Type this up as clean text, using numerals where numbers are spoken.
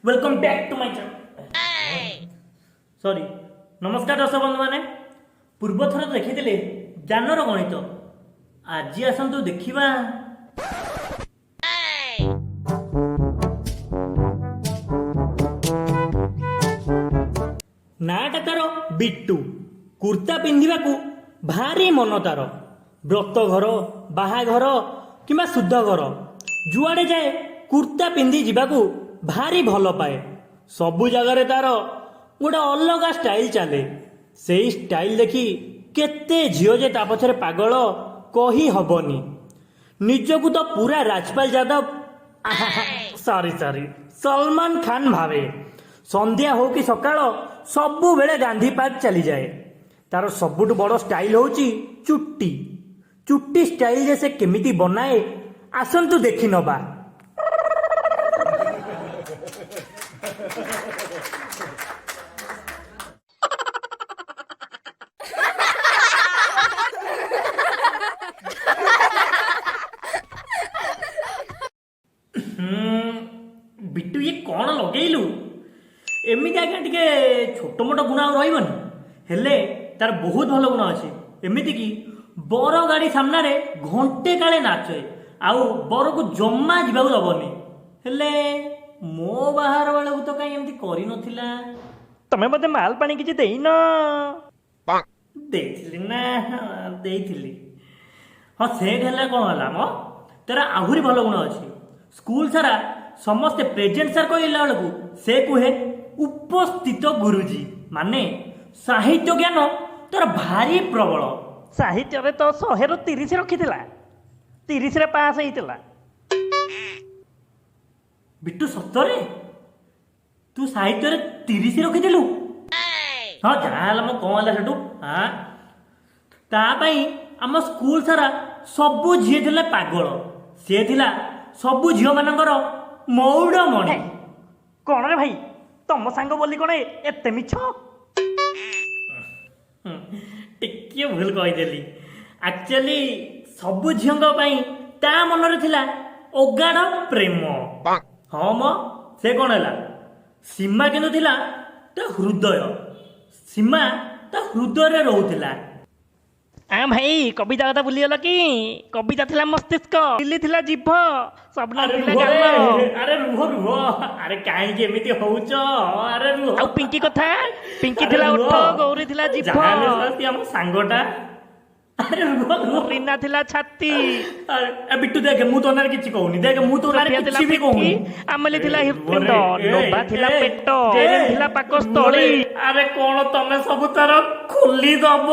Welcome back to my channel, sorry. ନମସ୍କାର ଦର୍ଶକ ବନ୍ଧୁମାନେ। ପୂର୍ବଥର ଦେଖିଥିଲେ ଜ୍ଞାନର ଗଣିତ। ଆଜି ଆସନ୍ତୁ ଦେଖିବା ନାଁଟା ତାର ବିଟୁ। କୁର୍ତ୍ତା ପିନ୍ଧିବାକୁ ଭାରି ମନ ତାର। ବ୍ରତ ଘର, ବାହାଘର କିମ୍ବା ଶୁଦ୍ଧ ଘର, ଯୁଆଡ଼େ ଯାଏ କୁର୍ତ୍ତା ପିନ୍ଧି ଯିବାକୁ ଭାରି ଭଲ ପାଏ। ସବୁ ଜାଗାରେ ତାର ଗୋଟେ ଅଲଗା ଷ୍ଟାଇଲ ଚାଲେ। ସେଇ ଷ୍ଟାଇଲ ଦେଖି କେତେ ଝିଅ ଯେ ତା ପଛରେ ପାଗଳ କହି ହବନି। ନିଜକୁ ତ ପୁରା ରାଜପାଲ ଯାଦବ, ସରି ସରି, ସଲମାନ ଖାନ ଭାବେ। ସନ୍ଧ୍ୟା ହଉ କି ସକାଳ, ସବୁବେଳେ ଗାନ୍ଧୀ ପାର୍କ ଚାଲିଯାଏ। ତାର ସବୁଠୁ ବଡ଼ ଷ୍ଟାଇଲ ହଉଛି ଚୁଟି। ଚୁଟି ଷ୍ଟାଇଲ ଯେ ସେ କେମିତି ବନାଏ, ଆସନ୍ତୁ ଦେଖି ନବା। ବିଟୁ, ଇଏ କ'ଣ ଲଗେଇଲୁ ଏମିତି? ଆଜ୍ଞା, ଟିକେ ଛୋଟ ମୋଟ ଗୁଣ ଆଉ ରହିବନି? ହେଲେ ତାର ବହୁତ ଭଲ ଗୁଣ ଅଛି। ଏମିତିକି ବର ଗାଡ଼ି ସାମ୍ନାରେ ଘଣ୍ଟେ କାଳେ ନାଚେ, ଆଉ ବରକୁ ଜମା ଯିବାକୁ ଦବନି। ହେଲେ ମୋ ବାହାର ବେଳକୁ ତ କାହିଁ ଏମିତି କରିନଥିଲା। ତମେ ବୋଧେ ମାଲ ପାଣି କିଛି ଦେଇନ। ଦେଇଥିଲି ନା, ଦେଇଥିଲି। ହଁ, ସେଟ୍ ହେଲା କ'ଣ ହେଲା ମ, ତାର ଆହୁରି ଭଲ ଗୁଣ ଅଛି। ସ୍କୁଲ ସାରା ସମସ୍ତେ ପ୍ରେଜେଣ୍ଟ ସାର୍ କହିଲା ବେଳକୁ ସେ କୁହେ ଉପସ୍ଥିତ ଗୁରୁଜୀ। ମାନେ ସାହିତ୍ୟ ଜ୍ଞାନ ତାର ଭାରି ପ୍ରବଳ। ସାହିତ୍ୟରେ ତ 100ରୁ 30 ରଖିଥିଲା, 30ରେ ପାସ୍ ହେଇଥିଲା। ବିଟୁ, ସତରେ ତୁ ସାହିତ୍ୟରେ 30 ରଖିଥିଲୁ? ହଁ, ଯାହା ହେଲା ମ, କ'ଣ ହେଲା ସେଠୁ? ହଁ, ତା ପାଇଁ ଆମ ସ୍କୁଲ ସାରା ସବୁ ଝିଅ ଥିଲେ ପାଗଳ। ସିଏ ଥିଲା ସବୁ ଝିଅମାନଙ୍କର ମଉଡ଼ମଣି। କ'ଣ ରେ ଭାଇ, ତମ ସାଙ୍ଗ ବୋଲି କ'ଣ ଏତେ ମିଛ? ଟିକିଏ ଭୁଲ କହିଦେଲି। ଆକ୍ଚୁଆଲି ସବୁ ଝିଅଙ୍କ ପାଇଁ ତା ମନରେ ଥିଲା ଅଗାଢ଼ ପ୍ରେମ। ହଁ ମ, ସେ କ'ଣ ହେଲା, ସୀମା କିନ୍ତୁ ଥିଲା ତା ହୃଦୟ। ସୀମା ତା ହୃଦୟରେ ରହୁଥିଲା। ଆ ଭାଇ, କବିତା କଥା ଭୁଲିଗଲ କି? କବିତା ଥିଲା ମସ୍ତିଷ୍କ, ଦିଲ୍ଲୀ ଥିଲା ଜିଭ, ସବନା ଆରେ ଥିଲା ରୁହ ଗାଲ। ରେ, ଆରେ ରୁହ ରୁହ, ଆରେ କାହିଁକି ଏମିତି ହଉଛ? ଆରେ ରୁହ। ଆଉ ପିଙ୍କି କଥା? ପିଙ୍କି ଆରେ ଥିଲା ରୁହ। ଓଠ, ଗୌରୀ ଥିଲା ଜିଭ। ଯାହାହେଲେ ସିଏ ଆମ ସାଙ୍ଗଟା। ଆରେ ରୁହ ରୁହ। ରୀନା ଥିଲା ଛାତି। ଆରେ ଏ ବିଟୁ, ଦେଖେ, ମୁଁ ତୋ ନାଁରେ କିଛି କହୁନି। ଦେଖେ, ମୁଁ ତୋ ନାଁରେ ସଫିଆ ଥିଲା କିଛି ବି ପିଠି, କହୁନି। ଆମଲି ଥିଲା ଏ, ହୃତ୍ପିଣ୍ଡ, ରୁହ ରେ, ନୋଭା ଏ, ଥିଲା ଏ, ପେଟ, ଏ, ଜେରିନ ଥିଲା ପାକସ୍ଥଳୀ। ରୁହ ରେ। ଆରେ କଣ ତମେ ସବୁ ତାର ଖୋଲି ଦବ?